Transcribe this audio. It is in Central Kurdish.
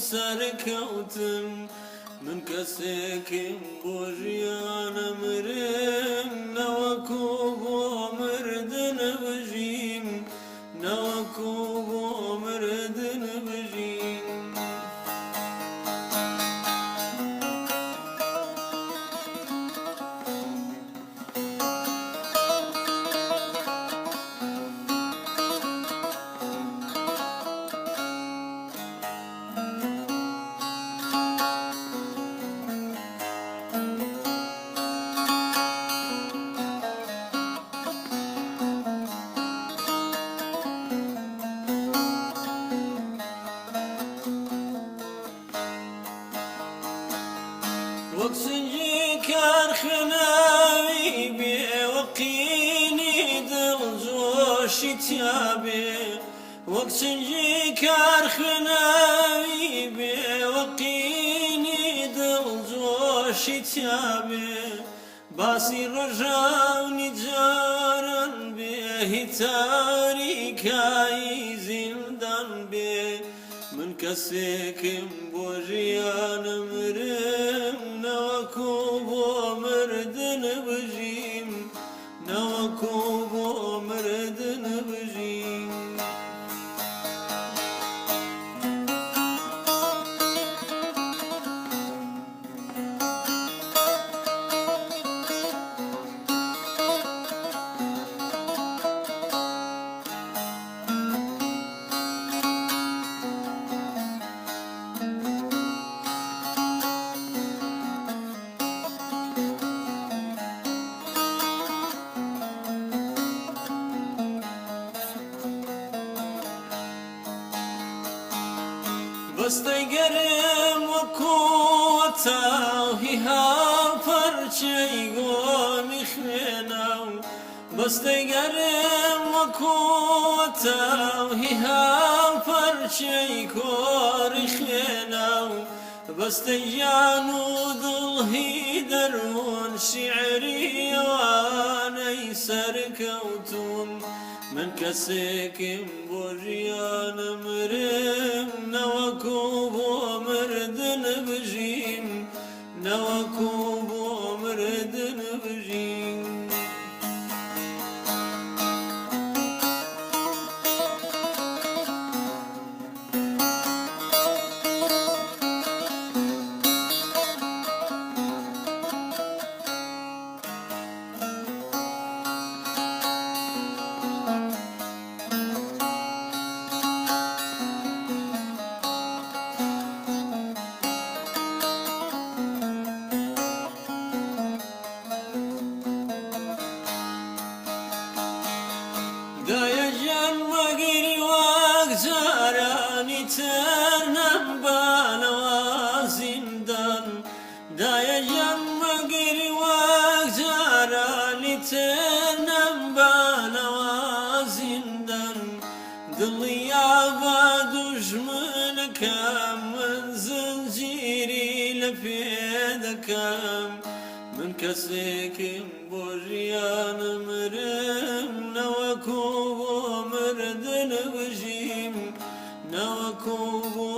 سەرکەوتن. من کەسێکم بۆ ژیانە مرم، نەوەکو بۆ مردن بژیم، نەوەکو بۆ مردن بژیم. وەک سنجی کارخێناوی بێ، وەقینی دڵ جۆشی تیابێ، وەک سنجی کارخێناوی بێ، وەقینی دڵ جۆشی تیابێ، باسی ڕۆژاونی جاران بێ، هی تاریکایی زیندان بێ. من کەسێکم بۆ ژیانە مرم، نەوەکو بۆ مردن بژیم، نەوەکو بۆ مردن بژیم. بەستەی گەرم وەکوو تاوهی هاوپەرچەی گۆمی خوێنە و بەستەی گەرم وەکوو تاوهی هاوپەرچەی کۆری خوێنە و بەستەی گیان و دڵهی دەروون شیعری ئەوانەی سەرکەوتون. من کەسێکم بۆ ژیانە مرم، نەوەکو بۆ مردن بژیم، نەوەکو بۆ مردن بژیم. دایە گیان مەگری وەک جارانی تر نەمبانەوە زیندان، دایە گیان مەگری وەک جارانی تر نەمبانەوە زیندان. دڵیا بە دوژمنەکەم من زنجیری لە پێ دەکەم. من کەسێکم بۆ ژیانە مرم، نەوەکو بۆ مردن بژیم، نەوەکو بۆ